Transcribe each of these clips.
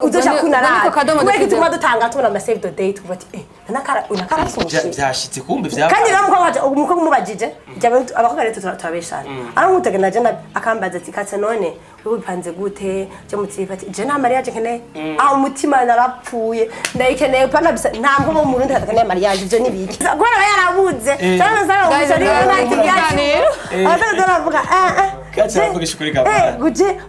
Uzoca kunarara. Niko kadomo Kubera dukuze. ituma dutanga tubona ama save the date, kuva ati nakara unakara Vya- Vyashitse kumbe vya Kandi rero umukobwa umukobwa umubajije, abakobwa rero turabeshana, ari umutega na jena akambaza ati: "Katse, none wewe bipanze gute?" Je mutifa ati: "Je nta mariage nkeneye." Aho umutima narapfuye, ndayikeneye pana bisa. Nta mukobwa wo mu Burundi adakeneye mariage. Ivyo ni biki kubera aba yarabuze cyangwa se Guys, ari guys, ikiganiro. Abasaza baravuga Katse aravugisha ukuri kabana.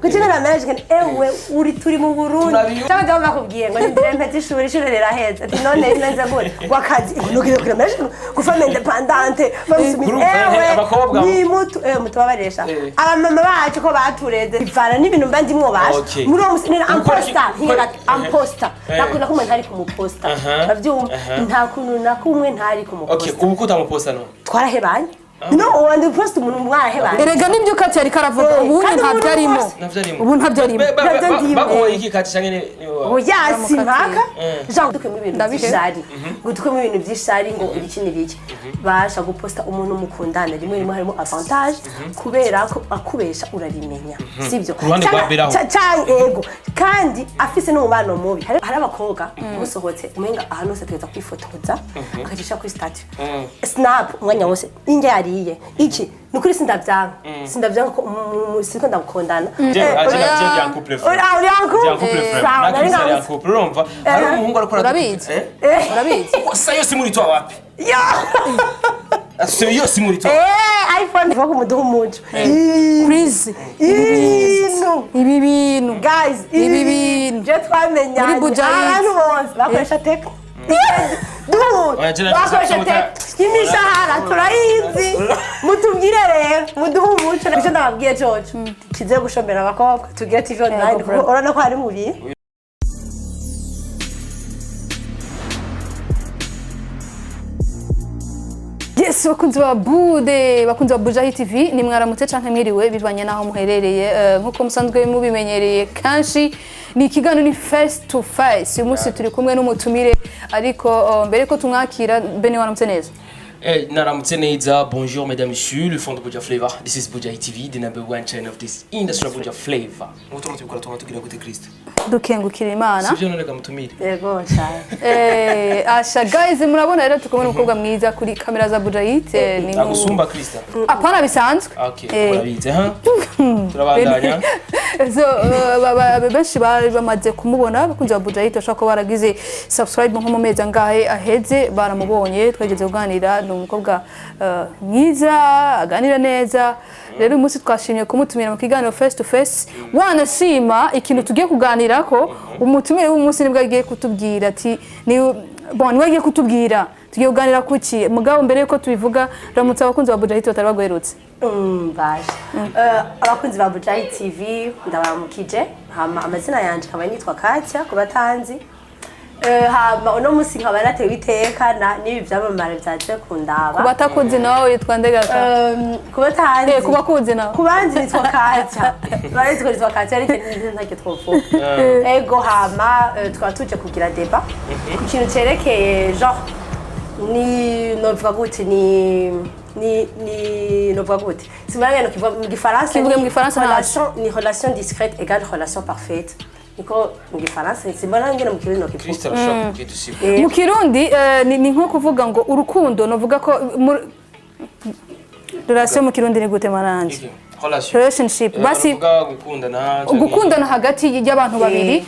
Guje nta mariage nkeneye. Ewe, uri turi mu Burundi. Turabiyo- Cyangwa ndabona bakubwiye ngo nindire mpeze ishuri, ishuri riraheze, ati: "None neze gute wakazi ngo nugire kure mariage ngo femme indépendante femme soumise?" Urumva, Ewe, abakobwa- ni mutu mutubabarisha. Abamama bacu ko batureze bivana n'ibintu mba ndimwo basha. Muri uwo musi nina Ukora iki- amposta nkiga amposta. Eh. Nta kuntu na kumwe ntari kumuposta. Uravyumva? Nta kuntu na kumwe ntari kumuposta. Ubu ko utamuposta no? Twarahebanye. No wandi post umuntu mwarahebanye. Erega nibyo Kati yariko aravuga. Eh, Ubu kandi ntabyo arimo. ubu Navyo arimo. Ubu ntabyo arimo. Navyo ndimo. Baguhoye iki, Kati, canke ni wowe? Oya, si mpaka genre dukuyemo ibintu Ndabihe. by'ishari, ngo dukuyemo ibintu by'ishari, ngo ibiki n'ibiki, basha guposta umuntu mukundana rimwe rimwe harimo avantage, kubera ko akubesha urabimenya, sibyo? Ku ruhande rwa Beraho. Canke ego, kandi afise n'umubano mubi. Hari abakobwa musohotse umenga ahantu hose ategereza kwifotoza, akacisha kuri statut, snap umwanya wose, indya yariye iki. Ni ukuri sindavyanka, sindavyanka ko siko ndagukundana. Je ndi en couple frère. Uri en Ndi en couple? couple frère. Sawa, Na nari Chris ari en nkabuze. couple. Urumva? Hari umuhungu ariko Urabizi? Eh? Urabizi? Sa yose muri twa wapi? Yo! Sa yose muri twa. iPhone vuga umuduha umuco. Please. Ibintu. Ibi bintu. Guys, Ibi bintu. Je twamenyanye. Muri Bujayi. Abantu bose bakoresha Tecno. Oya, je na- Bakoresha Tecno. Imishahara turayizi. Mutubwire rero, muduhe umuco. Icyo ndababwiye coco, kize gushomera abakobwa, tugire TV online, Yego, kuko urabona ko hari mu bintu. Yes, bakunzi ba Bude, bakunzi ba Bujahi TV, ni mwaramutse canke mwiriwe bivanye naho muherereye. Nkuko musanzwe mubimenyereye kenshi, ni ikiganiro ni face to face. Uyu munsi turi kumwe n'umutumire, ariko mbere ko tumwakira, Bene, waramutse neza? Naramutse neza. Bonjour mesdames, messieurs, le fond de Buja Flavor. This is Buja TV, the number one channel of this industry of Buja Flavor. Nkuko turimo tubikora, tuma tugira gute, Christ? Dukengukira Imana. Sivyo none ga mutumire? Yego cyane. Asha guys, murabona rero turi kumwe n'umukobwa mwiza kuri kamera za Bujahi. Ni Agusumba Christ. Apana, bisanzwe. Okay, urabizi, ha? Turabandanya. So, benshi bari bamaze kumubona, bakunze ba Bujahi, bashobora kuba baragize subscribe nko mu mezi angahe aheze, baramubonye, twageze kuganira. Ni umukobwa mwiza, aganira neza. Rero uyu munsi twashimye kumutumira mu kiganiro face to face. Wanashima ikintu tugiye kuganirako, umutumire w'umunsi nibwo agiye kutubwira ati ni bon, niwe agiye kutubwira tugiye kuganira kuki. Mugabo mbere yuko tubivuga, ramutse abakunzi ba Bujahi batari baguherutse. Baje. Abakunzi ba Bujayi TV, ndabaramukije. Hama amazina yanje nkaba nitwa Katya ku batanzi. Hama uno musi nkaba natewe iteka na n'ibi vyamamare vyaje kundaba. Ku batakuzi nawe witwa ndegaka? Ku batanzi. Ku bakuzi nawe. Ku banzi nitwa Katya. Baritwa nitwa Katya, ariko ntacyo twovuga. Ego, hama tukaba tuje kugira débat ku kintu cerekeye genre ni novuga gute, ni novuga gute, simara no kivuga mu gifaransa. Kivuge mu gifaransa ntaco. Relation ni relation discrète égale relation parfaite, niko mu gifaransa. Simbona ngene mu kirundi no kivuga. Christ arashobora kukidusiba. Mu kirundi ni nko kuvuga ngo urukundo, novuga ko relation mu kirundi ni gute, maranje? Iki? Relation. Relationship basi. Baravuga gukundana. Gukundana hagati y'abantu babiri,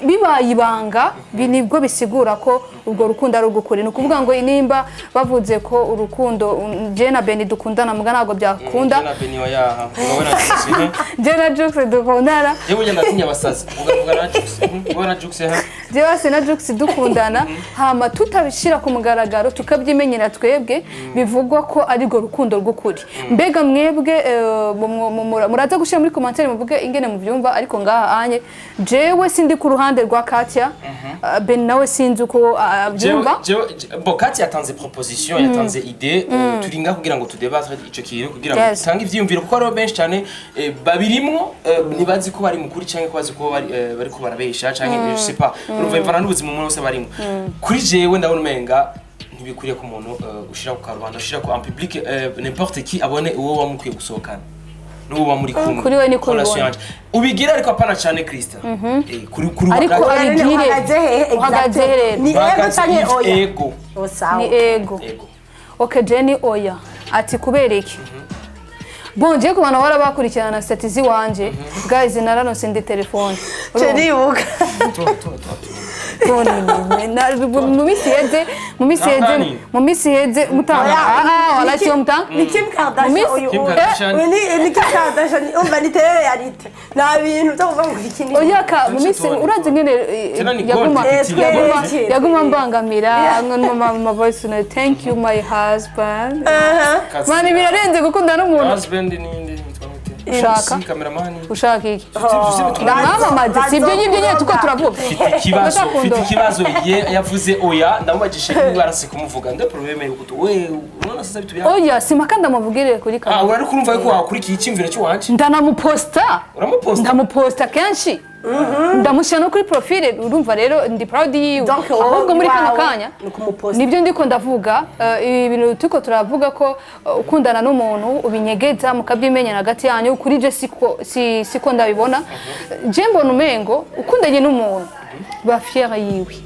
bibaye ibanga, nibwo bisigura ko urwo rukundo ari urw'ukuri. Ni ukuvuga ngo nimba bavuze ko urukundo, je na Beni dukundana, muga ntabwo byakunda. Na Beni wayaha. Wowe na Jux. Je na Jux dukundana. Jewe burya ndatinya abasazi. Ugavuga na Jux. Wowe na Jux, ha? Jewe se na Jux dukundana, hama tutabishira ku mugaragaro, tukabyimenyera twebwe, bivugwa ko ari rwo rukundo rw'ukuri. Mbega mwebwe, muraza gushyira muri commentaire muvuge ingene muvyumva, ariko ngaha anye jewe sindi ku ruhande rwa Katia. Ben nawe sinzi uko abyumva. Bon, Kati yatanze proposition, yatanze idée, turi ngaha kugira ngo tudebatre ico kintu, kugira ngo dutange ivyiyumviro, kuko hariho benshi cyane babirimwo, ntibazi ko bari mukuri canke ko bazi ko bari bariko barabesha canke je sais pas. Urumva, bivana n'ubuzima umuntu wese barimwo. Kuri jewe ndabona umenga ntibikwiriye ko umuntu ushira ku karubanda, ushira ku en public, n'importe qui abone uwo wamukwiye gusohokana. N'uwo muri kumwe. Kuri we niko Relation ubibona. yanje. Ubigira ariko apana cyane, Krista. Kuri Ariko abigire. Uhagaze hehe? Uhagaze hehe rero? Ni ego canke oya? Ego. Oh, sawa. Ni ego. Ego. Okay, Jenny, oya. Ati kubera iki? Bon, je ku bantu bahora bakurikirana na status ziwanje, guys, nararonse indi telefone. Je nibuka. Bon, mu minsi iheze Nani? mu minsi iheze mutanga, ah, wala siyo mutanga. Ni Kim Kardashian uyu. Kim Uyu. Kardashian. Uyu ni Kim Kardashian, umva, ni télé réalité, nta bintu byo kuvuga ngo iki ni Oya, ka mu minsi urazi ngene Tena ni yaguma gold, yaguma Twe- yaguma mbangamira ngo ma voice note, thank you my husband. Man, birarenze gukundana n'umuntu. Husband ninde, witwa gute? Ushaka? Si cameraman. Ushaka iki? Ndamwamamaze, si ibyo ngibyo nyine tuko turavuga. Mfite ikibazo. Ndashaka Mfite kundora. ikibazo. Ye yavuze oya, ndamubajije niba arase kumuvuga nde problème yuko tu we unaona sasa vitu vyako. Oya, simpaka ndamuvugirire kuri Ah, kamera. urari kurumva yuko wakurikiye icyumviro cy'uwanje. Ndanamuposta. Uramuposta? Ndamuposta kenshi, ndamushyira no kuri profile. Urumva rero ndi proud yiwe. Donc, wowe Ahubwo muri kano iwawe kanya ni ukumuposta. nibyo ndiko ndavuga, ibi bintu turiko turavuga ko ukundana n'umuntu ubinyegeza mukabyimenyana hagati yanyu, kuri je siko siko ndabibona. Je mbona umengo ukundanye n'umuntu, ba fier yiwe,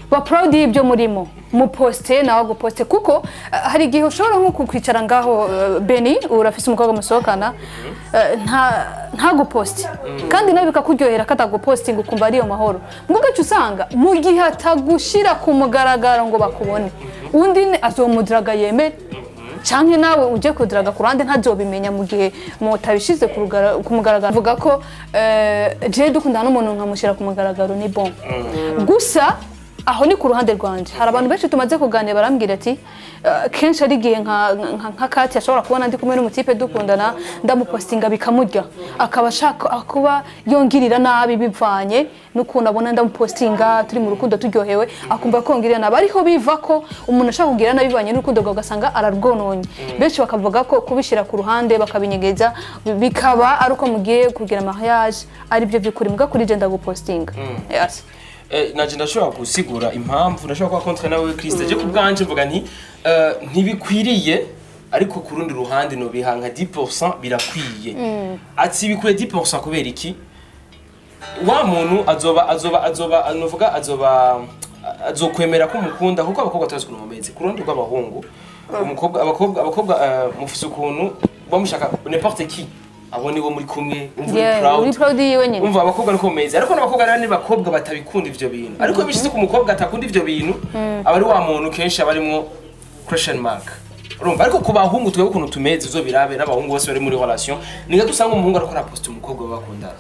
ba proud y'ibyo murimo, muposte nawe aguposte, kuko hari igihe ushobora nko kwicara ngaho, Beni, urafise umukobwa musohokana, nta ntaguposte, kandi nawe bikakuryohera ko atagupostinga, ukumva ariyo mahoro. Mbwo gace usanga mu gihe atagushira ku mugaragaro ngo bakubone, undi azomudiraga yemere, canke nawe uje kudiraga ku ruhande ntazobimenya mu gihe mutabishize ku mugaragaro. Vuga ko je dukundana n'umuntu nkamushyira ku mugaragaro ni bon, gusa aho ni ku ruhande rwanje. Hari abantu benshi tumaze kuganira barambwira ati kenshi ari igihe nka Kati ashobora kubona ndi kumwe n'umutipe dukundana, ndamupostinga bikamurya, akaba ashaka kuba yongirira nabi bivanye n'ukuntu abona ndamupostinga turi mu rukundo turyohewe, akumva ko ngirira nabi. Ariho biva ko umuntu ashaka kugira nabi bivanye n'urukundo rwawe, ugasanga ararwononye. Benshi bakavuga ko kubishyira ku ruhande bakabinyegeza bikaba ari uko mugiye kugira mariage ari byo by'ukuri. Mbwa kuri je ndagupostinga, yes. Naje ndashobora gusigura impamvu ndashobora kuba contre nawe, Christ. Je ku bwanje mvuga nti ntibikwiriye, ariko ku rundi ruhande no biha nka 10% birakwiye. Ati bikwiye 10% kubera iki? Wa muntu azoba nuvuga azoba azokwemera ko umukunda, kuko abakobwa turazi ukuntu mumeze. Ku rundi rw'abahungu, umukobwa, abakobwa mufise ukuntu bamushaka n'importe qui abo nibo muri kumwe, umva uri proud. Uri proud yiwe nyine. Umva, abakobwa niko bameze, ariko n'abakobwa rero ni bakobwa batabikunda ivyo bintu, ariko iyo bishize ku mukobwa atakunda ivyo bintu, aba ari wa muntu kenshi aba arimwo question mark, urumva. Ariko ku bahungu twebwe ukuntu tumeze, uzobirabe n'abahungu bose bari muri relation, ni gato usanga umuhungu ariko araposta umukobwa bakundana,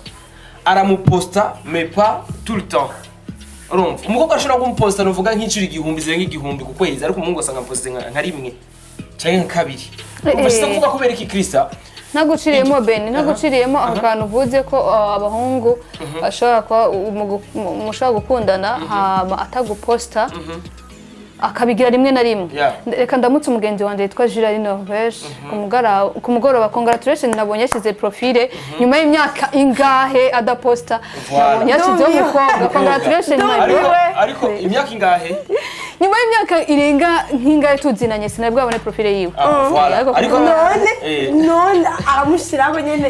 aramuposta mais pas tout le temps. Urumva, umukobwa ashobora kumuposta nuvuga nk'inshuro 1000 zirenga 1000 ku kwezi, ariko umuhungu asanga amuposte nka rimwe canke nka kabiri. Urumva, sinakuvuga kubera iki, Krista. Ntaguciriyemo, Beni, ntaguciriyemo, ako kantu uvuze ko abahungu bashobora kuba mushobora gukundana hama ataguposta, akabigira rimwe na rimwe. Reka ndamutse umugenzi wanjye yitwa Jules ari Norvège ku mugoroba. Congratulation, nabonye yashyize profile nyuma y'imyaka ingahe adaposta. Voilà. Nabonye yashyizeho umukobwa. Congratulation, my Ariko bro. ariko imyaka ingahe? Nyuma y'imyaka irenga nk'ingahe tuzinanye, sinari bwabone profile yiwe. Ah, voilà. Ariko Ariko None none aramushyiraho nyine.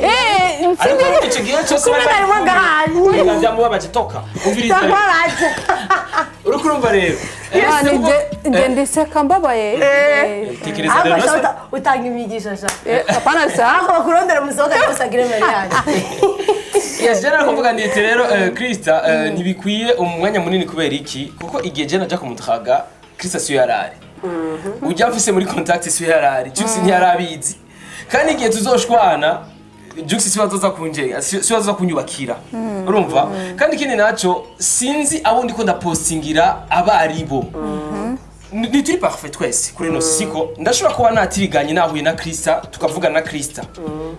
Ariko icyo gihe cyose Kumwe bari narimo ngahari. Reka byamubabaje, toka umviriza rero. Ndababaje. Uriko urumva rero. Mani, nje ndiseka mbabaye. Tekereza Ahubwo rero sha utanga imigisha sha. Hapana sa. Ahubwo bakurondera musohoka rwose agire mariage. Yes, jana kuvuga nditi rero Krista, ntibikwiye umwanya munini. Kubera iki? Kuko igihe jana aja kumutwaga, Krista siyo yarari ujya mfise muri contact, siyo yarari Jux, ntiyarabizi. Kandi igihe tuzoshwana, Jux siwe azoza kunje, siwe azoza kunyubakira, urumva. Kandi ikindi naco, sinzi abo ndiko ndapostingira aba aribo. Ntituri parfait twese kuri ino siko. Ndashobora kuba natiriganye nahuye na Krista, tukavugana na Krista,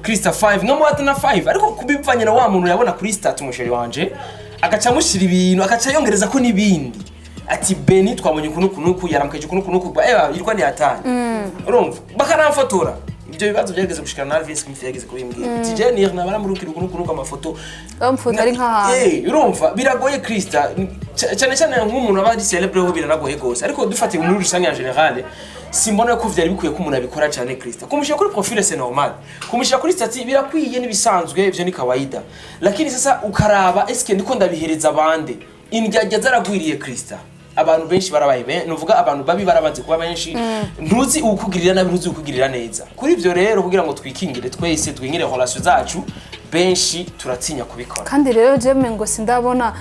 Krista 5 no muhata na 5, ariko kubivanye na wa muntu yabona kuri statut umusheri wanje, agaca amushyira ibintu, agaca yongereza ko n'ibindi, ati Beni twabonye ukuntu kunuku yaramukeje ukuntu kunuku, eba yirwa ni hatari, urumva, bakaramfotora. Ibyo bibazo byageze gushikana na Alvin Smith, yageze kubimbwira ati je ni nabaramurukira ukuntu kunuku amafoto. Bamufata ari nk'ahantu. Urumva biragoye, Krista, cyane cyane nk'umuntu aba ari célèbre ho biranagoye gose, ariko dufatiye muri rusange en général. Simbona ko vyari bikwiye ko umuntu abikora cyane. Krista, kumushyira kuri profile, c'est normal. Kumushyira kuri statut birakwiye, n'ibisanzwe, ivyo ni kawaida. Lakini sasa ukaraba, eske ndiko ndabihereza abandi? Indyarya zaragwiriye, Krista. Abantu benshi barabaye nuvuga abantu babi barabanze kuba benshi. Ntuzi uwukugirira nabi, ntuzi uwukugirira neza. Kuri ivyo rero, kugira ngo twikingire twese, twingire relation zacu, benshi turatinya kubikora. Kandi rero jeme ngo sindabona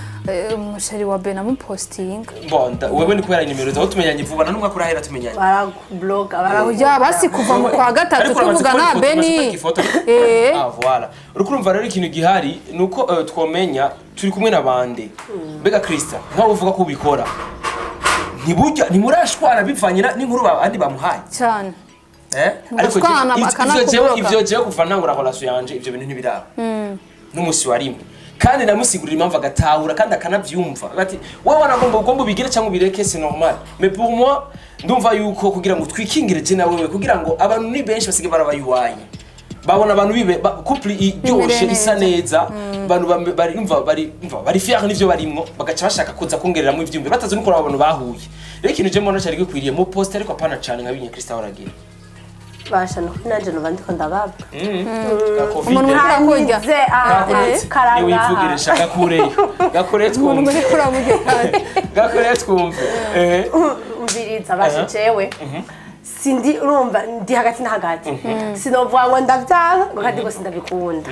umuchéri wa Ben amupostinga. Bonda wewe ni kubera nimero zawe, tumenyanye vuba, na n'umwaka urahera tumenyanye. Barakubloka. Oya, basi kuva mu kwa gatatu Ariko uramaze tuvugana kubona ifoto, umaze Beni. kubona ifoto? Eh. Ah, voilà. Uriko urumva rero, ikintu gihari nuko twomenya turi kumwe na bande. Mbega Krista, nkaho uvuga ko ubikora, ntiburya ntimurashwana bivanye n'inkuru abandi bamuhaye? Cyane. Eh? Ariko Gushwana, ivyo jewe akanakuburoka. ivyo jewe kuva ntangura relation yanje, ivyo bintu ntibiraba n'umusi wa rimwe. Kandi ndamusigurira impamvu, agatahura kandi akanavyumva, ati wowe wanagomba ugomba ubigire cyangwa ubireke, c'est normal. Mais pour moi, ndumva yuko kugira ngo twikingire je na wewe, kugira ngo abantu ni benshi basigaye barabayuwaye, babona abantu bibe couple iryoshe, isa neza, abantu bari umva bari umva bari fier n'ivyo barimwo, bagaca bashaka kuza kongereramo ivyumve batazi nuko abo bantu bahuye. Rero ikintu je mbona cyari gikwiriye mu post, ariko apana cane nka binye Krista waragira. Basha, nuko nanje numva ndiko ndababwa. Ka Covid. Umuntu urakurya. Nize aha. Gakuretse. Karanga. Niwivugire sha, gakureyo, gakure Umuntu twumve. muri kuramurya. Gakure twumve, eh. Umviriza basha, jewe sindi, urumva ndi hagati na hagati. Sinovuga ngo ndavyanga, ngo kandi ngo sindabikunda.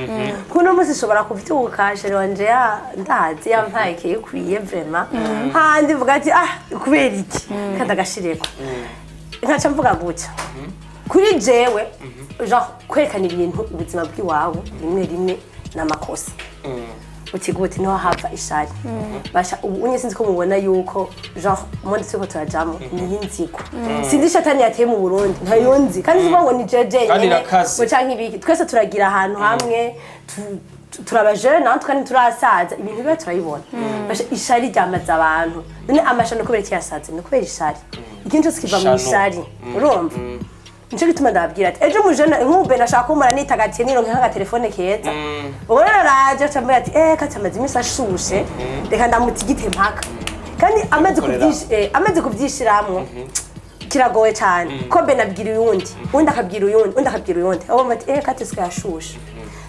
Kuno munsi nshobora kuvyuka chéri wanje ya ndazi yampaye kikwiye vraiment, handi mvuga ati: "Ah, kubera iki?" Kandi agashireko nkaca mvuga gutya: kuri jewe, genre kwerekana ibintu, ubuzima bw'iwawe, rimwe rimwe ni amakosa. Uti gute? Niho hava ishari. Basha, ubu unye sinzi ko mubona yuko genre monde turiko turajamo ni y'inzigo. Sinzi shatani yateye mu Burundi, ntayo nzi, kandi sivuga ngo ni jeje Kandi nyene irakaze. ngo canke ibiki. Twese turagira ahantu hamwe, turaba jeune natwe kandi turasaza, ibintu biba turabibona. Basha, ishari ryamaze abantu. None amashano kubera iki yasaze? Ni kubera ishari. Ikintu cyose kiva mu Shano. ishari, urumva? Nico gituma ndababwira ati ejo umujene nk'ube nashaka kumara nitagatiye, nironke nk'agatelefone keza. Ubu rero araje, aca ambwira ati: "Eh, kati amaze iminsi ashushe, reka ndamutigite mpaka." Kandi amaze Gukorera. Amaze kuvyishiramwo, kiragoye cyane ko Ben abwira uyundi, undi akabwira uyundi, undi akabwira uyundi, abo bati: "Eh, kati sigaye ashushe."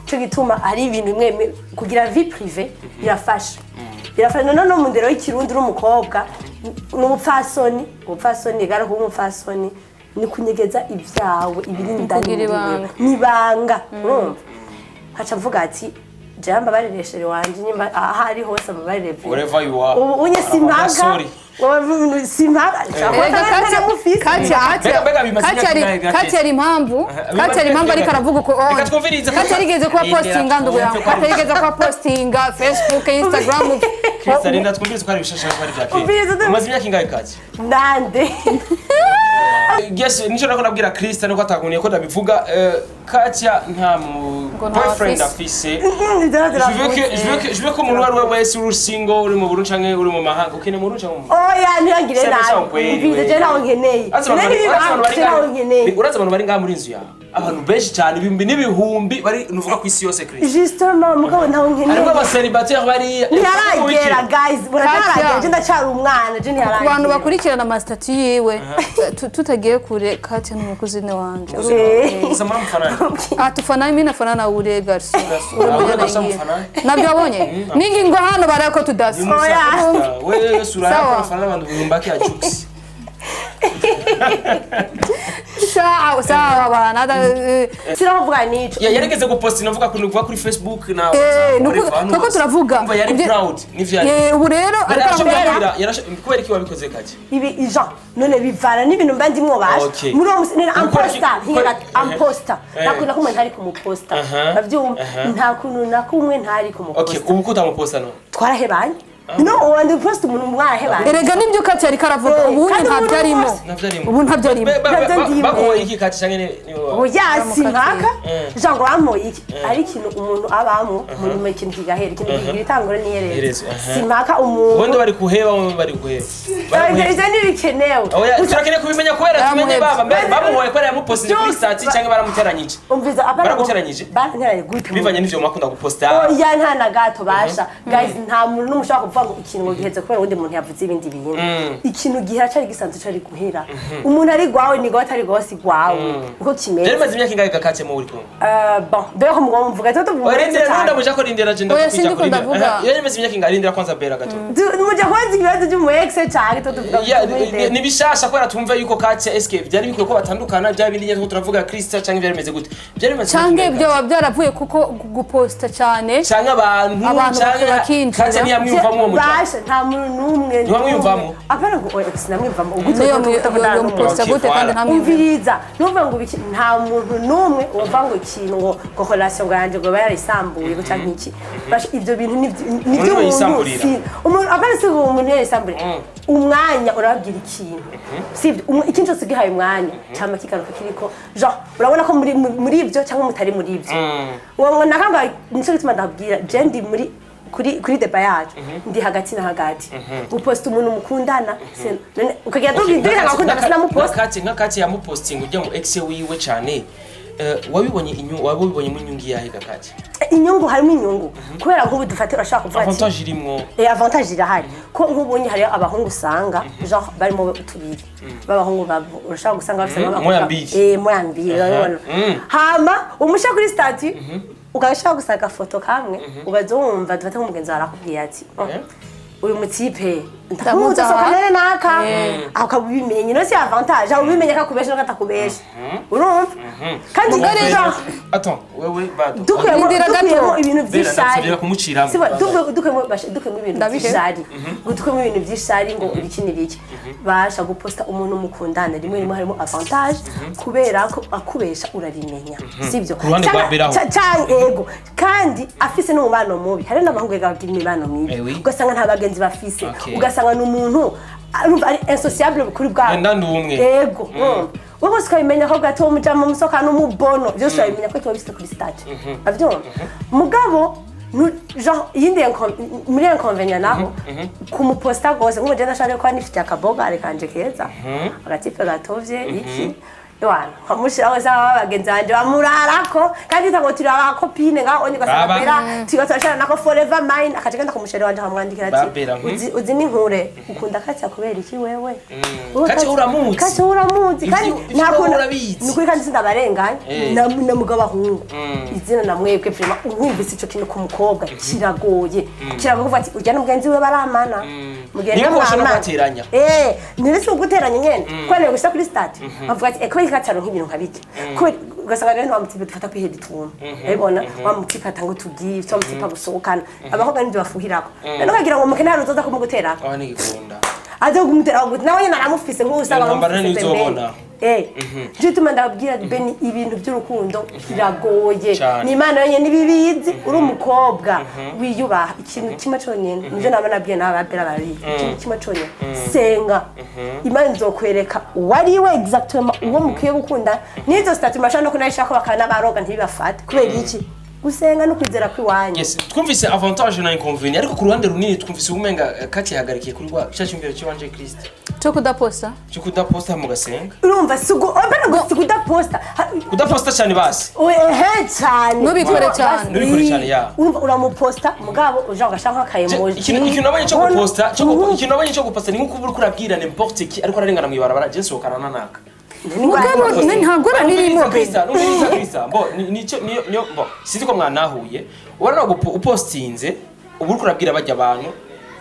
Nico gituma hari ibintu bimwe bimwe kugira vie privée birafasha, birafasha. None no mu ndero y'ikirundi, uri umukobwa ni umupfasoni, umupfasoni gara kuba umupfasoni ni kunyegeza ibyawe ibiri indani Kugira muri wewe. ibanga. Ni ibanga, urumva? Nkaca mvuga ati jewe mbabarire chéri wanje, nyimba aho ari hose mbabarire pe. Wherever you are. Ubu unye simpaga. Sorry. Simpaga. Erega Katya, Katya, Mbega bimaze Katya ari imyaka ingahe? Katya ari impamvu, Katya ari impamvu ariko aravuga uko on. Reka twumvirize. Katya arigeze kuba postinga, ndugu yangu. Katya arigeze kuba postinga Facebook, Instagram. Krista, rinda twumvirize ko ari ibishasha, ko ari bya Umvirize. kera. Umaze imyaka ingahe, Katya? Nande? Yes, nico nako nabwira Krista nuko atakuniye ko ndabivuga. Katya nta mu Ngo nta boyfriend afise. afise. Je veux que umuntu uwo ari we wese uri single, uri mu Burundi canke uri mu mahanga, ukeneye mu Burundi canke mu Oya, ntiyangire Sema nabi. sawa kweli, Umvirize, we. je ntawe nkeneye. Urazi abantu None bari niba je ntawe nkeneye. urazi abantu bari ngaha muri inzu yawe, abantu benshi cyane, ibihumbi n'ibihumbi bari nuvuga ku isi yose, Chris. Justement, mugabo ntawe nkeneye. Harimo abacélibataire bari. Ntiharagera, guys, Katya. ntiharagera. Je ndacyari umwana, je Ku ntiharagera. bantu bakurikirana amasitati yiwe, tutagiye kure, Katya ni umukuzine wanje. Gusa muramufanana. Ah, tufanana, mimi nafanana na ule garçon. Ule Ah, ule mwenye garçon anaingia. mfanana? Nabyo wabonye? Ningi ngo hano barako tudasa. Oya. Wewe sura yako Sawa. unafanana n'abantu ibihumbi ya Jux. Sawa sawa bana. Sinavuga nico. Yarigeze guposta navuga kuri kuva kuri Facebook na Nuko turavuga. Umva, yari proud n'ivyo yari. Ubu rero ariko arakubwira. Kubera iki wabikoze, Katya? Ibi Jean, none bivana n'ibintu mba ndimwo basha. Okay. Muri uwo musi none Gukora amposta nkiga amposta, nta kuntu na kumwe ntari kumuposta. Bavyumva, nta kuntu na kumwe ntari Okay, kumuposta. ubu ko utamuposta no? Twarahebanye. No wandi post umuntu mwarahebanye. Erega nibyo Katya ariko aravuga. Ubu Kandi ntabyo umuntu arimo. wose- Navyo arimo. Ubu ntabyo arimo. Navyo ndimo. Baguhoye iki, Katya, canke ni Oya, simpaka jean ngo bamuye iki, ari ikintu umuntu abamo mu nyuma, ikintu kigahera, ikintu kigira itanguro n'iherezo. Iherezo, aha. Simpaka umuntu. Ubundi bari kuheba, wowe bari kuheba. Bari Ivyo kuheba. ivyo ntibikenewe. Oya, turakeneye kubimenya kubera tumenye Baramuhebye. baba mbere bamuhoye kubera yamupostinze kuri Byose stati canke baramuteranyije. Umviza, apana. Baraguteranyije? Baranteranye gute? Bivanye n'ivyo mwakunda guposta. Oya, nta na gato. Basha guys, nta muntu n'umwe ushobora kuvuga. kuvuga ngo ikintu ngo giheze kubera uwundi muntu yavuze ibindi bintu. Ikintu gihera cari gisanzwe cari guhera. Umuntu ari gwawe ni gwawe, atari gwawe si gwawe, uko kimeze. Byari bimaze imyaka ingahe gakatse mu uri kumwe? Bon, mbere ko mugomba mvuga tuba tuvuga. Rindira, nunda muja ko rindira je. Oya, sindiko ndavuga. Yari imaze imyaka ingahe? Rindira kwanza Bera gato. Muja kubaza ibibazo by'umu ex canke tuba tuvuga? Ya, ni bishasha kubera tumva yuko Katya, eske byari bikwiye ko batandukana, byari bindi nyine turavuga Krista, canke byari bimeze gute? Byari bimaze imyaka Canke ingahe? byoba byaravuye kuko guposta cyane Canke abantu abantu canke bakinjira. Katya ntiyamwiyumvamwo uwo muryango. Basha, nta muntu n'umwe. Ntiwamwiyumvamwo? Apana ngo oya, sinamwiyumvamo ubwo. Niyo muposta Okay, gute kandi voilà. ntamwiyumvamo? Umviriza, ntuvuga ngo ibiki, nta muntu n'umwe wumva ngo ikintu ngo relation ngo yanjye ngo iba yarisambuye ngo canke iki. Basha, ivyo bintu ni Umuntu iby'umuntu. yisamburira. Si umuntu, apana, si umuntu yarisamburira. Umwanya urababwira ikintu, sibyo? Ikintu cyose ugihaye umwanya cama kigaruka kiriko, genre urabona ko muri ivyo cyangwa mutari muri ivyo. Uwo ngo nakanga, nico gituma ndabwira je ndi muri kuri débat yacu, ndi hagati na hagati. Guposta umuntu mukundana none ukagira tugira ngakundana sinamuposta. Nka Katya yamupostinga ujya mu ex wiwe cyane, wabibonye wabibonyemo inyungu yahe gakatya? Inyungu, harimo inyungu kubera nk'ubu dufate urashaka kuvuga ati Avantage irimwo? Avantage irahari ko nk'ubonye hariyo abahungu usanga genre barimo tubiri b'abahungu urashaka gusanga bafise nk'abakobwa. Moya mbiri. Moya mbiri, urabibona. Hama umushyira kuri statut, ugashaka gusanga agafoto kamwe, ugaza wumva dufate nk'umugenzi wawe arakubwiye ati: "Oh, uyu mutipe ndamuzi, Ndamuzi aha." asohokana naka." Aho ukaba ubimenye, no si avantage aho ubimenye ko akubesha no katakubesha, urumva? Kandi genre Attends, wewe bado. dukuyemo Rindira gato. dukuyemo ibintu Bera, by'ishari. ndagusabira kumuciramo. Siba, dukuyemo ibintu Ndabihe. by'ishari, ngo dukuyemo ibintu by'ishari ngo ibiki n'ibiki, basha, guposta umuntu mukundana rimwe rimwe harimo avantage kubera ko akubesha urabimenya, sibyo? Ku ruhande rwa Bera aho. Canke ego, kandi afise n'umubano mubi. Hari n'abahungu bagira imibano mibi, Eh oui. ugasanga nta bagenzi bafise, ugasanga ni umuntu urumva ari insociable kuri bwabo. Wenda ndi umwe. Ego, wowe wose ukabimenya ko gato mujama musoka n'umubono, byose urabimenya ko tuba bifite kuri statut abyumva. Mugabo genre iyindi muri inconvénient naho kumuposta gose, nk'ubu je ndashaka kuba nifitiye akaboga kanje keza, agatipe gatovye iki, Yohana nkamushiraho sawa, bagenzi banje bamurarako kandi ntabwo turi abacopines ngaho onye ugasanga Baba. Bera tuba turashana nako forever mine, akaca agenda kumusheri wanje akamwandikira ati: Babera, Uzi n'inkure ukunda Katya kubera iki wewe? Wowe Katya uramuzi. Katya uramuzi kandi Ivyo nta kuntu urabizi. Ni ukuri kandi sindabarenganya. Na mugabo abahungu izina na mwebwe, vraiment wumvise ico kintu ku mukobwa kiragoye, kiragoye kuvuga ati urya n'umugenzi we baramana mugenda Niko bashobora mwamana. kubateranya. Ntiretse guteranya nyene kubera niyo gushira kuri statut bavuga ati kubera iki Katya aronka ibintu nka bijya, kubera ugasanga rero wa mutipe dufata kwihera ituntu, urabibona, wa mutipe atanga utugift, wa mutipe agusohokana, abakobwa nibyo bafuhirako. None ukagira ngo umukene hari uzoza kumuguterako? Aho ntigikunda. Aza kumutera gute? Nawe nyine aramufise nk'ubu usanga Intambara aramufise. ntizobona. Beni. Nico gituma ndababwira Beni, ibintu by'urukundo biragoye. Cane. Ni Imana yonyine ibibizi. Uri umukobwa wiyubaha, ikintu kimwe conyene nivyo naba nabwiye n'aba Bera barabizi, ikintu kimwe conyene: senga, Imana izokwereka uwo ari we exactement, uwo mukwiye gukunda. N'izo statut mashaka no kunayishako bakanabaroga ntibibafate. Kubera iki? Gusenga no kwizera kw'iwanyu. Yes, twumvise avantage na inconvénient, ariko ku ruhande runini twumvise umenga Kati yahagarikiye kuri rwa cya cyumviro cy'iwanje Christ Cyo kudaposta. Cyo kudaposta mu gasenga. Urumva obana ngo si kudaposta. Kudaposta cyane basi. Ehe, cyane. Ntubikore cyane. Ntubikore cyane, ya. Urumva uramuposta, mugabo uja ugashaka nk'akayemoji. Ikintu nabonye cyo guposta ikintu nabonye cyo guposta ni nkuko uba uriko urabwira n'importe qui ariko ararengana mw'ibarabara: je nsohokana na naka. Mugabo nta ngorane irimo. Numviriza Krista, numviriza Krista. Bo nico niyo bo sinzi ko mwanahuye. Ubona upostinze uba uriko urabwira bajya abantu: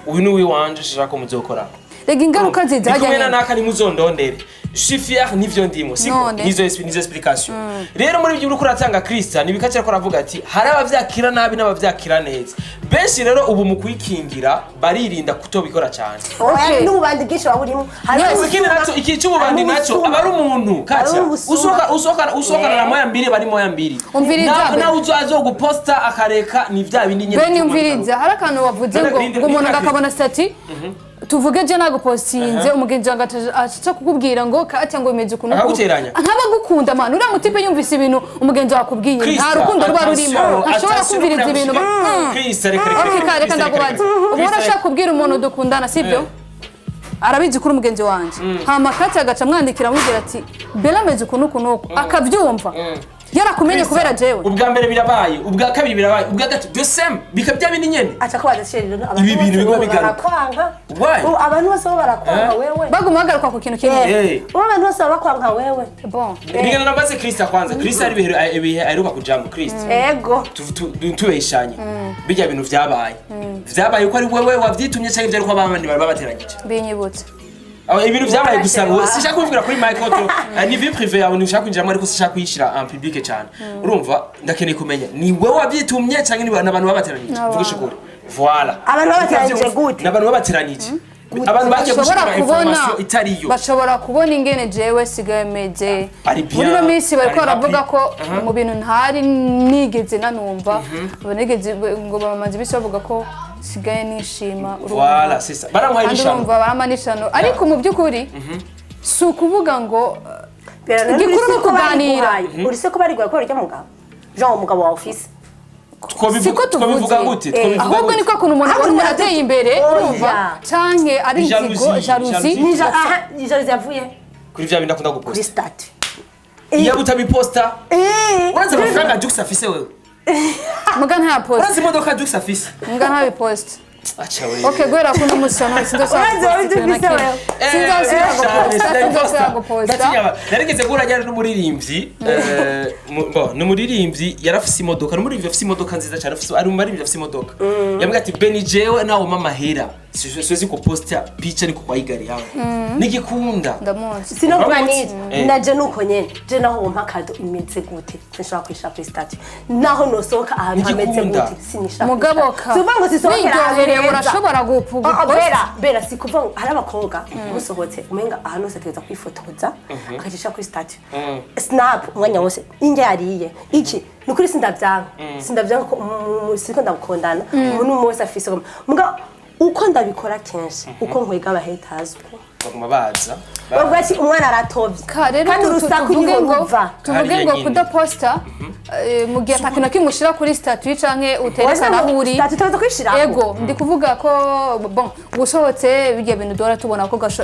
uyu ni uwiwanje, shaka ko muzokorana. Rega ingaruka ziza Ndi hajya kumwe na nyene. naka, nimuzondondere. Je suis fier n'ivyo ndimo, siko? None. Nizo explication rero muri ibyo uriko uratanga Krista nibikacira ko aravuga ati hari abavyakira nabi n'abavyakira neza. Benshi rero ubu mu kwikingira baririnda kutobikora cyane. Okay. N'ububandi bwinshi waba urimo. Yes. Ikindi naco, iki cy'ububandi naco, aba ari umuntu Kacha Harimo ubusuma. usohokana na moya mbiri, bari moya mbiri. Umviriza, Ben. Nawe uzoguposta akareka ni vya bindi nyene. Beni, umviriza, hari akantu wavuze None ngo ngo umuntu Linda. akabona statut, tuvuge je nagupostinze, umugenzi wanjye aca kukubwira ngo Katya ngo bimeze ukuntu. Akaguteranya. Nk'abagukunda man, uriya mutipe yumvise ibintu umugenzi wawe akubwiye, nta Krista, rukundo ruba rurimo, attention, ntashobora attention, kumviriza ibintu Krista, reka reka. Okay, reka Krista, ndakubaza. reka. Ubu urashaka kubwira umuntu dukundana, sibyo? Arabizi ko uri umugenzi wanjye, hama Katya agaca amwandikira amubwira ati: "Bella ameze ukuntu uku n'uku," akabyumva. Yarakumenye kubera jewe. Ubwa mbere birabaye, ubwa kabiri birabaye, ubwa gatatu the same, bikaba bya bindi nyene. Aca kubaza chéri rero, abantu Ibi bintu bose biguma bo bigaruka. barakwanka. Why? Ubu abantu bose bo barakwanka Eh? wewe. Baguma bagaruka ku kintu kimwe. Eh. Ubu abantu bose baba bakwanka wewe. Bon. Bigana nambaze Krista kwanza. Krista ari ibihe aheruka kujambo Krista. Ego. Tubeshanye, bijya bintu vyabaye ko ari wewe wavyitumye canke vyari ko abandi bari babateranyije? Binyibutse. Aba ibintu vyabaye gusa ngo Wa. sishaka kubivugira kuri mic auto, ni vie privée yawe, ntushaka kwinjiramo, ariko sishaka kuyishira en public cyane. Urumva, ndakeneye kumenya ni wewe wavyitumye canke ni abantu babateranyije? N'abantu. Vugisha ukuri, voilà. Abantu babateranyije gute? N'abantu babateranyije, abantu bagiye Bashobora gushikira kubona information itariyo. Bashobora kubona ingene jewe sigaye meze. Ari bien, Muri ino minsi bariko ari baravuga happy. ko mu bintu ntari nigeze nanumva, nigeze ngo bamaze iminsi bavuga ko sigaye nishima, urumva. Voilà, c'est ça, baramuhaye Kandi ibishano. urumva barampa n'ishano, ariko mu by'ukuri si ukuvuga ngo igikuru ni ukuganira. Uri se ko bari guhaye kubera urya mugabo, Jean, umugabo wa office? Siko tuvuze. Twabivuga gute? Twabivuga Ahubwo gute? ni ko kuntu umuntu abona umuntu ateye imbere, Oya. urumva, canke ari inzigo, Jalousie, jalousie. jalousie. Ni aha, jalousie yavuye Kuri vya bindi akunda kuri guposta. statut. Iyo utabiposta, Eh. urazi amafaranga Jux afise wewe? Muga nta post. Urazi imodoka Jux afise? Muga ntabipost. Acha wewe. Okay, guhera kuno musi wa none sinzosubira Urazi wowe guposta ikintu na ibyo ufise kimwe. wewe. Sinzosubira guposta, sinzosubira guposta. Ndatinya, narigeze guhura ryari n'umuririmbyi, bon, ni umuririmbyi yarafise imodoka, ni umuririmbyi afise imodoka nziza cyane, ari mu baririmbyi afise imodoka. Yambwiye ati: "Beni, jewe nawe mama mahera siwezi kuposta picha niko kwa igari yangu nigikunda." Ndamuzi. Sinovuga Uramuzi? niki? Eh. Naje nuko nyene, je naho wompa cadeau imeze gute, sinshobora kwishira kuri statut. Naho nosohoka ahantu hameze Ntigikunda. gute, sinishaka. Mugabo ka si ukuvuga ngo sisohokera ahantu wiryohereye heza. urashobora Ah, ah, guposta. Bera bera, si kuvuga ngo hari abakobwa musohotse umenga ahantu hose ategereza kwifotoza akacisha kuri statut, snap umwanya wose, indya yariye iki. Ni ukuri sindavyanka, sindavyanka ko siko ndagukundana umuntu umwe wese afise muga uko ndabikora kenshi, uko nkwega aba haters, uko Baguma baza. bavuga ati umwana aratovye. Ka rero Kandi urusaku tuvuge niho ngo ruva. tuvuge Hariya ngo nyine. kudaposta, mu gihe atakintu na kimwe ushira kuri statut canke uterekana aho uri. Statut utaza kwishirako. Ego, ndi kuvuga ko bon, usohotse bijya bintu duhora tubona ko kenshi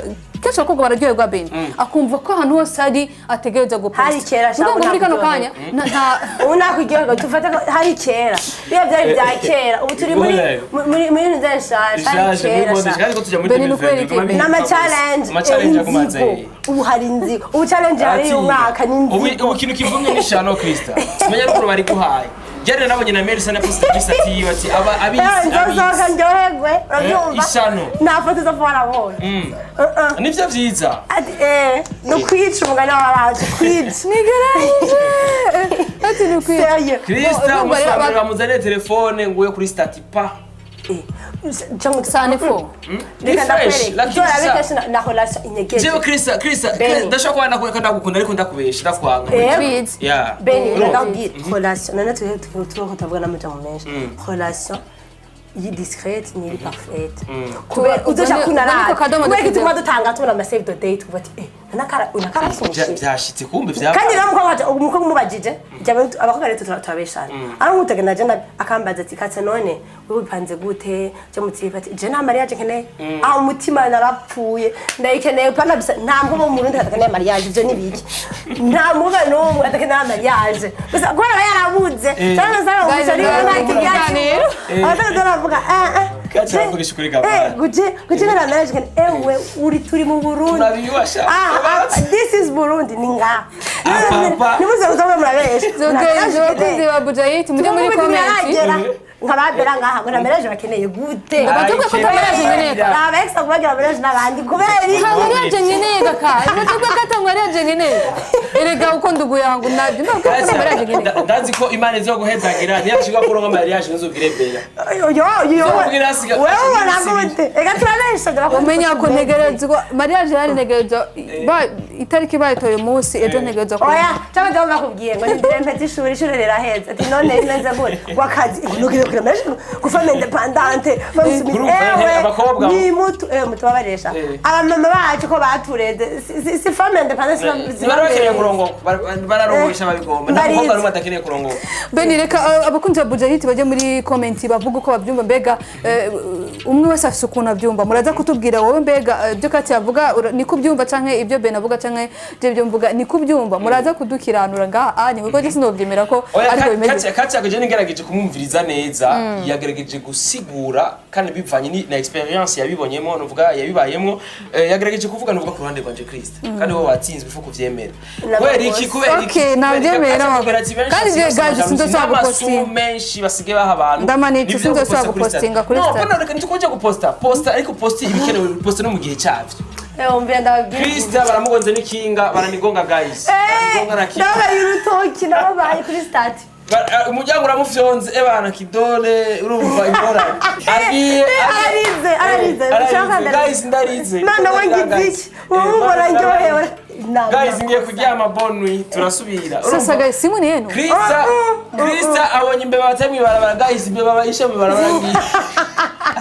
abakobwa bararyoherwa, bene akumva ko ahantu hose ari ategereza guposta. Hari kera, Muga ngo muri kano kanya nta Ubu nakuryoherwa, tufate ko hari kera, biba byari bya kera. Ubu turi muri muri nzu nshasha. Hari Ishaje muri kera mode sha. kandi ko tujya muri Beni, ni ukubera 2022 iki? biguma N'ama bihinduka challenge. gusa. Ama challenge aguma aza, Inzigo. Ubu hari inzigo, ubu challenge hari Aratinya. umwaka ni Ubu inzigo. ubu ikintu kivumye ni shano Krista. Simenya n'ukuntu bari guhaye. Jyane nabonye na Mary sana posta kuri statut yiwe ati aba abisi Nzosohoka abisi. ndyoherwe, urabyumva? Ishano. Nta foto zo warabonye. Nivyo vyiza. Ati ni ukwica umugani w'abacu, kwica. Nigeragije ati ni ukwica. Sérieux. Krista Urumva rero umusambira bamuzaniye telefone nguye kuri statut pa. Cyangwa Sane fo. Reka Ni fresh, ndakwereka lakini Zorabe sa- kenshi na relation inyegeje. Jewe Krista, Krista, Beni. ndashobora kuba ndagukunda ariko ndakubesha ndakwanga. Bizi. Yeah. Beni, Urumva? ndakubwira relation none turiho turavuga n'amajambo menshi, relation iri discrète ni iri parfaite kubera uzoja Ubwo kunarara niko kadomo kubera dushyizeho. ituma dutanga tubona ama save the date, uvuga ati unakara unakara. Vyashitse kumbe vya. Kandi rero umukobwa umubajije, abakobwa rero turabeshana, ari nk'utagenda je nabi akambaza ati: "Katse none wewe bipanze gute?" Je mutipe ati: "Je nta mariage nkeneye." Ah, umutima narapfuye, ndayikeneye pana bisa. Nta mukobwa wo mu Burundi adakeneye mariage, ivyo ni biki? Nta mukobwa n'umwe adakeneye mariage gusa kubera aba yarabuze cyangwa se Guys, ari nta ibiganiro. kigacu baravuga Kaca aravugisha ukuri gavana. guje guje nta mariage nkeneye. Ewe uri turi mu Burundi. Turabiyubasha. Ah, ah, this is Burundi, ni ngaha. Ah, papa. Nimuze kuza murabesha. Zogenje abakunzi ba Bujayiti mujye muri comment. Nkababera ngaha ngo nta mariage bakeneye gute? Batubwiye ko ata mariage nkeneye. Aba ex kubagira mariage n'abandi kubera iki? Nta mariage nkeneye kaka, batubwiye ko ata mariage nkeneye. Erega uko nduguyangu nabyo ntabwo ko ata mariage nkeneye. Ndazi ko Imana izoguhezagira niyashika kuronka mariage ntuzubwire Bella. Yo yo yo. Uzobwira asiga- Wewe ubona asiga- gute? Ega turabesha. Umenya ko ntegerezwa mariage yari ntegerezwa itariki bayitoye umunsi ejo ntegerezwa Oya, cyangwa ndabona bakubwiye ngo nindire mpeze ishuri, ishuri riraheze, ati none imeze gute wakazi ngo nugire Kugira mariage ku femme indépendante, femme soumise. Urumva, Ewe, abakobwa ni mutu mutubabarisha. Abamama bacu ko batureze, si femme indépendante, si Bari bakeneye kurongoka, bararongosha babigomba, nta mukobwa n'umwe adakeneye kurongoka. Beni, reka abakunzi ba Bujahit bajye muri comment bavuga uko babyumva. Mbega umwe wese afise ukuntu abyumva. Muraza kutubwira wowe, mbega ibyo Kati avuga niko ubyumva, canke ibyo Ben avuga, canke ibyo byo mvuga niko ubyumva? Muraza kudukiranura ngaha anye, kuko je sinobyemera ko Oya, ariko bimeze. Kati yagejeje, nigerageje kumwumviriza neza, yagerageje gusigura kandi bivanye na experience yabibonyemo, nuvuga yabibayemo. Yagerageje kuvuga, nuvuga ku ruhande rwanje Christ, kandi wowe watsinzwe, ifu kuvyemera. Kubera iki? Kubera iki? Okay, nabyemera. Kubera iki? Kati akubwira ati benshi Kandi basigaye je, guys, bafise sinzosubira n'amasu gupostinga. menshi basigaye baha abantu. Ndamanitse, Nivyo sinzosubira guposta kuri gupostinga status. kuri No, status. mbona reka ntitukunje guposta posta, ariko posti ibikenewe, posta no mu gihe cyavyo. Umvira, ndababwira. Krista baramugonze n'ikinga, baranigonga guys, baranigonga na kinga. Ndababaye urutoki, ndababaye kuri statut. Umuryango uramufyonze, ebana kidole, urumva ingorane agiye. Ararize, ararize. Ararize guys, ndarize. None we ngize iki? Ubu mbona ndyohewe. Guys, ngiye kuryama, bonne nuit, turasubira. Sasa guys, simu ni yenu. Krista, Krista abonye imbeba batari mw'ibarabara guys, imbeba bayishe mw'ibarabara, ngiye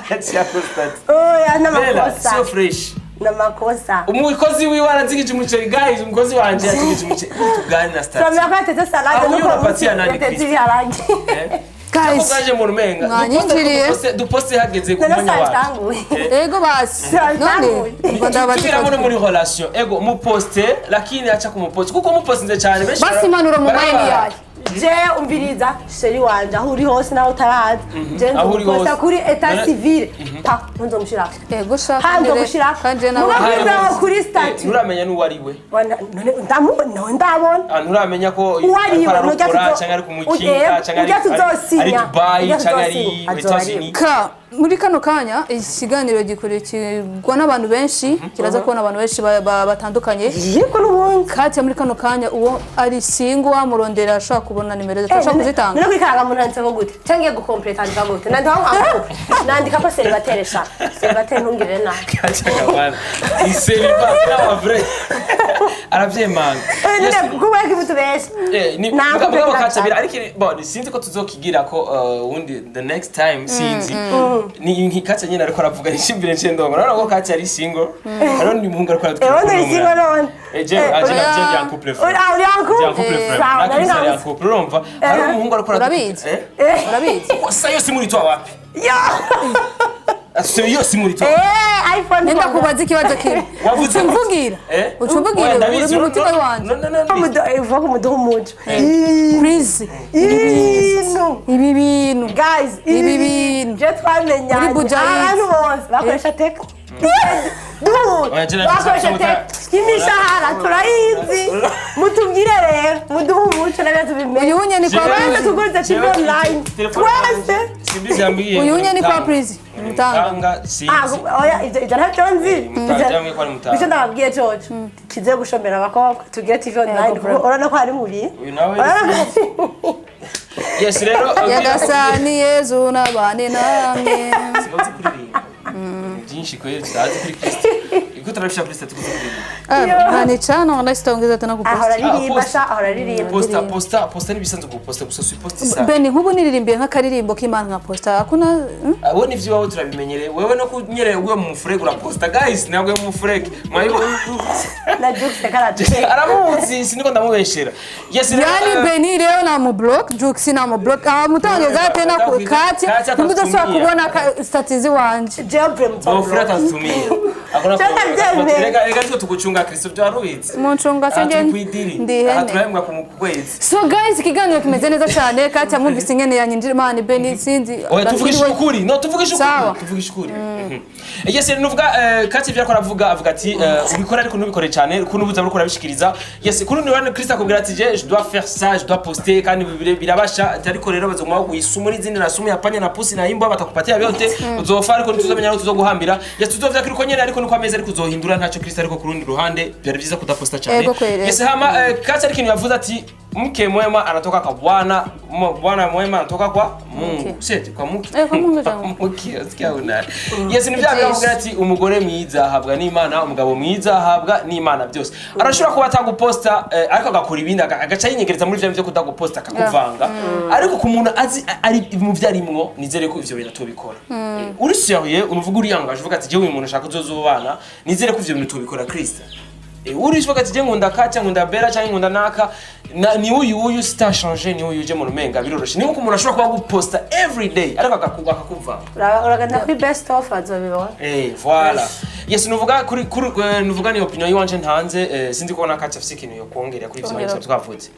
aciye statut. Oya, Bella n'amakosa. so fresh. N'amakosa. Umukozi wiwe arazigije umuceri guys, umukozi wanje yazigije umuceri, tugane na statut. Turamenya ko yatetse salade. Aho Nuko uyu unapatia nani, yatetse Kristo? ibiharage. Guys, Kaje mu rumenga. Mwanyinjiriye. Duposte hageze ku None mwanya wacu. satanguye. Ego basi none ngo ndabaza. Tubiramo no muri relation, ego muposte, lakini acha kumuposte kuko mupostinze cyane benshi Basi impanuro mu mayini yayo. Je, umviriza, chéri wanje, aho uri hose naho utaraza, je Aho uri nzoguposta hose. kuri état civil pa ntuzomushirako. Ego shaka. Ha, nzogushirako. Kanje nawe. Muga kuri kuri Eh, statut. Nturamenya n'uwo ari we. None ndamubona, ndabona. Ah, nturamenya ko Uwo ari we, ariko nujya arakora tuzo- cyangwa ari kumukinga cyangwa ujya tuzosinya. ari Dubai Ujya cyangwa ari tuzosinya. Azoba ari Etats-Unis. Ka muri kano kanya ikiganiro gikurikirwa n'abantu benshi, kiraza kubona abantu benshi batandukanye. Yego, n'ubundi. Katya, muri kano kanya uwo ari single wamurondera ashobora kubona nimero ze, turashobora kuzitanga. None kuri karangamuntu handitseho gute? Cyangwa ngiye gukompleta handika gute? Nandika ngo akupe, nandika ko célibataire sha, célibataire, ntungirire nabi. Kacha kabana célibataire wa vrai aravyemanga. None kubera ko ibutu benshi Ni Ntabwo mugabo pe- Kacha bira, ariko bon, sinzi ko tuzokigira ko ubundi the next time, sinzi ni nki Kacha nyine ariko aravuga nishimbire nce ndongo none ko Kacha ari single, hariho ni muhungu ariko Eh, wenda uri single none? Eh, je aje Oya. je ndi en couple frère. Ah, uri en couple? Ndi en couple frère. Sawa, Na nari Chris ari en nkabuze. couple, urumva hari umuhungu ariko aravuga. Urabizi? Eh. Urabizi? Sa yose muri twa wapi? Yo! Ase yose muri twa. iPhone. Nenda kubaza ikibazo kimwe. Wavuze gute? Ucumvugira. Eh? Ucumvugira. Oya, ndabizi. Uri mu mutima wanje. No, no, no, no. Uvuga ko umuduha umuco. Please. Ibintu. Ibi bintu. Guys, Ibi bintu. Je twamenyanye. Muri Bujayiti. Abantu bose bakoresha tech. Oya, je Bakoresha tech. Imishahara turayizi. Mutubwire rero, muduhe umuco nabyo tubimenye. Uyu unye ni kwa Twese Prince. tuguriza TV online. Twese. Simbizi yambwiye. Uyu unye ni kwa Prince. Mutanga. Mutanga sinzi. Ah, oya, ibyo ntabyo nzi. Mutanga, yambwiye ko ari Mutanga. Icyo ndababwiye coco, kize gushomera abakobwa, tugire TV online, Yego, bro. kuko urabona ko hari mu bintu. Uyu nawe. Yes, rero Nyagasani Yezu nabane namwe. Sigaho kuririmba. Ibintu byinshi kweli tutazi kuri Kristo. Iko turabisha kuri Kristo tukuzi kuririmba. Mnanichana wallahi, sitaongeza tena Ahora kuposta. aririmba post. sha, ahora aririmba. Posta, posta, posta n'ibisanzwe guposta gusa, si posta isa. Beni, nk'ubu niririmbiye nk'akaririmbo k'Imana nka posta. Hakuna Abo ni iwawe turabimenyereye. Wewe no kunyerera uguye mu mufurege uraposta guys, ntabwo mu mufurege. Mwayibonye. Na Jux karate. Aramuzi, siniko ndamubeshera. Yes, rero, Yani Beni leo na mu block, Jux na mu block. Ah, mutangeza tena ku kati. Kati Ntimuzosubira atatumiye. kubona status wanje. Jebre Bofre mutobro. atatumiye. Akora. Cyangwa Reka reka nitwe tugucunga Kristo, byarubizi. Muncunga se nge ndi Aha ihene. turahembwa ku kwezi. So guys, ikiganiro kimeze neza cyane. Kati amwumvise ingene yanyinjira Imana, Beni sinzi. Oya, tuvugishe ukuri. No, tuvugishe Sawa. ukuri. Tuvugishe ukuri. Yes, nuvuga Kati ibyo ariko aravuga, avuga ati ubikora ariko ntubikore cyane kuko nubuza uriko urabishikiriza. Yes, kuri rundi ruhande Kristo akubwira ati je dois faire ça, je dois poster kandi birabasha ati, ariko rero bazoguma baguha muri zindi na sumu ya panya na pusi na imbwa, batakupatia vyote uzofa, ariko ntituzomenya aho tuzoguhambira. Yes, tuzovyakira uko nyene, ariko niko ameze, ariko uzohindura ntacyo Kristo. Ariko ku rundi ruhande byari byiza kudaposta cyane. Ego kweri. Yes, hama Kati ariko ikintu yavuze ati Mke mwema anatoka kwa Bwana, bwana mwema anatoka kwa Mungu. Mke. Seti kwa mke. Eh, kwa Mungu cyangwa. Mke, sikia una. Yes, ni bya byavuga ati umugore mwiza ahabwa n'Imana, umugabo mwiza ahabwa n'Imana byose. Arashobora kuba ataguposta ariko agakora ibindi agaca yinyegereza muri vya byo kudaguposta akakuvanga. Ariko ku muntu azi ari mu byo arimwo, nizere ko ivyo bintu atobikora. Uri sérieux, unuvuga uri yangaje uvuga ati jewe uyu muntu ashaka kuzozobana, nizere ko ivyo bintu tobikora Kristo. Uri uvuga ati je nkunda Katia, nkunda Bella cyangwa nkunda naka na, ni uyu uyu sita changer, ni uyu uje mu rumenga biroroshe. Ni nkuko umuntu ashobora kuba guposta every day ariko akakuvanga. Uragenda kuri best of azobibona. Voilà. Yes, nuvuga kuri nuvuga ni opinion yiwanje ntanze, sinzi ko na Katia afise ikintu yo kongerera kuri ivyo Kongera. bintu twavuze.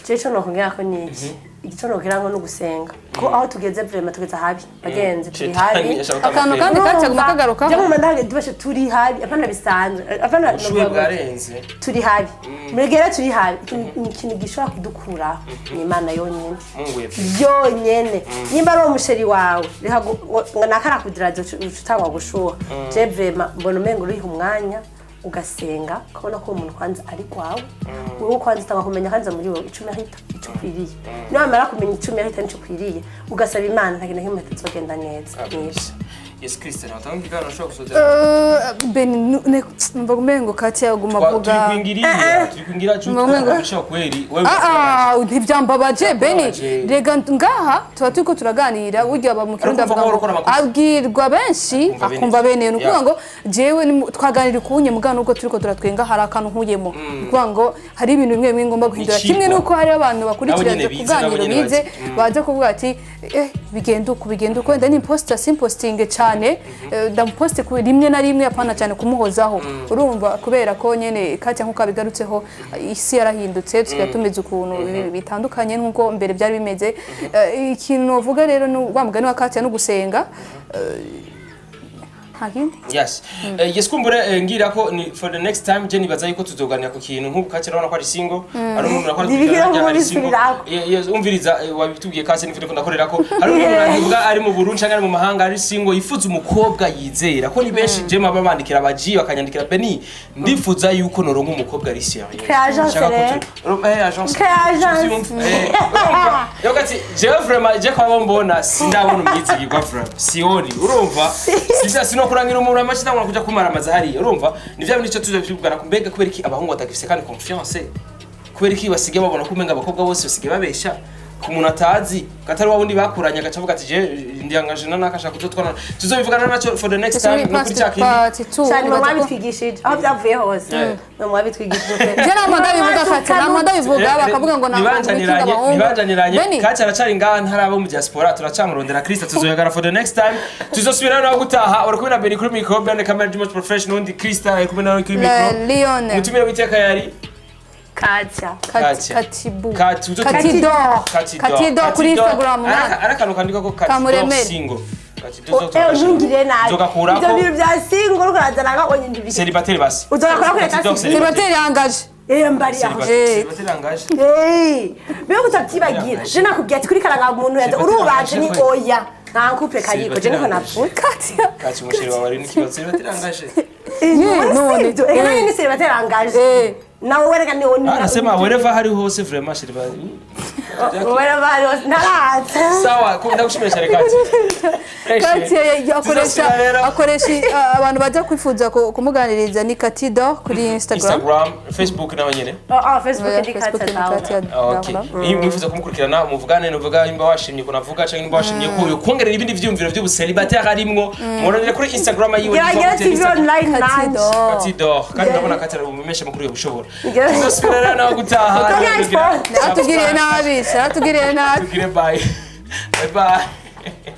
Je ico nokongera ko ni iki, ico nokongera ngo ni ugusenga, ko aho tugeze vraiment tugeze habi, bagenzi, turi habi. Akantu kandi kacaguma kagarukaho. Je mu mandage dubashe turi habi, apana bisanzwe, apana. Ubushuhe bwarenze. Turi habi muregera, turi habi. Ikintu gishobora kudukura ni Imana yonyene. Mungu yepe. Yonyene. Nimba ari uwo muchéri wawe, reka nakarakudiraza utangwa gushuha. Je vraiment mbona umengo uriha umwanya ugasenga, ukabona ko uwo muntu kwanza ari kwawe. Wowe kwanza utanga kumenya kwanza muri wowe ico mérite, ico ukwiriye. Niwamara kumenya ico mérite n'ico ukwiriye, ugasaba Imana, nta kintu na kimwe kitazogenda neza. Nivyo. Yes, Kristo, natanga ikiganiro ushobora gusozera. Beni numva umengo Katia aguma avuga. Turi kwingiriya, turi kwingira cyo ushobora kweri wewe. Ah, ntibyambabaje Beni. Byambabaje. Rega ngaha tuba turiko turaganira, burya aba mu Kirundi Ariko avuga umva ko ngo ukora amakosa. abwirwa benshi Akumva bene. akumva bene. Ni ukuvuga Yeah. ngo jewe twaganira ukunye mugabo nubwo turiko turatwenga hari akantu nkuyemo. Ni ukuvuga ngo hari ibintu bimwe bimwe ngomba guhindura. Icigwa. Kimwe nuko hari abantu bakurikira Nabo nyene ibyo bize, nabo kuganiro nyene bize bazi. baza kuvuga ati bigenda uku, bigenda uku, wenda ni imposter simpostinge cyane, ndamuposte ku rimwe na rimwe, apana cyane kumuhozaho. Urumva kubera ko nyene Katia nkuko abigarutseho, isi yarahindutse, tusigaye tumeze ukuntu bitandukanye nkuko mbere byari bimeze. Ikintu novuga rero ni wa mugani wa Katia no gusenga, nta kindi. Yes. Yes, kumbure ngira ko ni for the next time je nibaza yuko tuzoganira ku kintu nk'ubu Katia urabona ko ari single, ari umuntu akora Ntibigera ari single. mubisubirako. Yes, umviriza, wabitubwiye Katia nifite ko ndakorera ko hari umuntu avuga ari mu Burundi cyangwa ari mu mahanga ari single yifuza umukobwa yizera ko ni benshi je maba bandikira abaji bakanyandikira: "Beni, ndifuza yuko noronka umukobwa ari sérieux." Crée agence Shaka ko rero. Agence. Crée agence. Urumva yoga ati jewe vraiment je kwa mbona sindabona umwizigirwa vraiment sioni, urumva sisa sinokurangira umuntu amashi ndabona kuja kumaramaza hariya. Urumva ni vya bintu ico tuja tubivugana ku mbega kubera iki abahungu batagifise kandi confiance, kubera iki basigaye babona ko umenga abakobwa bose basigaye babesha ku muntu atazi katari wa wundi bakuranye agaca avuga ati je ndiyangaje na naka ashaka kuzotwana. Tuzobivugana naco for the next time no kuri cya kindi. Part 2. Cyane mwabitwigishije aho byavuye hose, mwabitwigishije pe. Je nama ndabivuga Katia, nama ndabivuga, bakavuga ngo ntabwo Ntibanjaniranye, ntibanjaniranye. Beni. Katia aracari ngaha, ntaraba mu diaspora, turacamurondera. Krista tuzoyagara for the next time. Tuzosubira nawe gutaha. Uri kumwe na Beni kuri micro, Ben camera, Jimoch professional, undi Krista ari kumwe nawe kuri micro. Leon. Umutumire w'iteka yari Katia. Katia. Katibu. Kati Katidor. Katidor. Katidor kuri Instagram. Ari akantu kandika ko Katidor Kamuremere. single. Katidor. Ntungire nabi. Nzogakurako. Ibyo bintu bya single uriko urazana ngo onyine. Célibataire basi. Uzogakora kuri Katidor. Célibataire. Célibataire engagé. Mbari aho. Célibataire engagé. Mbega utabyibagira, je nakubwiye ati kuri karanga muntu yaza urubatse ni oya, nta couple kariko, je niko napfuye. Katia. Kati umuchéri wawe ari n'ikibazo, célibataire engagé. None. Sibyo, reka nanjye ni célibataire engagé. Nawe reka ni Ah, nasema wherever hari hose vraiment célibataire. Wherever hari hose ntaraza. Sawa, ko ndagushimira cyane Kati. Katia akoresha Tuzosubira rero. akoresha abantu baza kwifuza kumuganiriza ni Katidor kuri Instagram. Instagram, Facebook nawe nyene. Oh, Facebook Oya, ni Facebook Katia ni Daura. Katia Okay. Daura. Iyo mwifuza kumukurikirana muvugane, nuvuga nimba washimye ko navuga cyangwa nimba washimye ko yokongerera ibindi vyumviro by'ubucélibataire arimwo, murondere kuri Instagram yiwe. Geragera Yitwa TV Instagram. online nanje. Katidor. Katidor. Kandi ndabona Kati ari umumesha makuru yo bushobora. Ngira- Tuzosubira rero nawe gutaha. Utonye iPhone. Yaratugiriye nabi, yaratugiriye nabi. Tugire bye. Bye bye.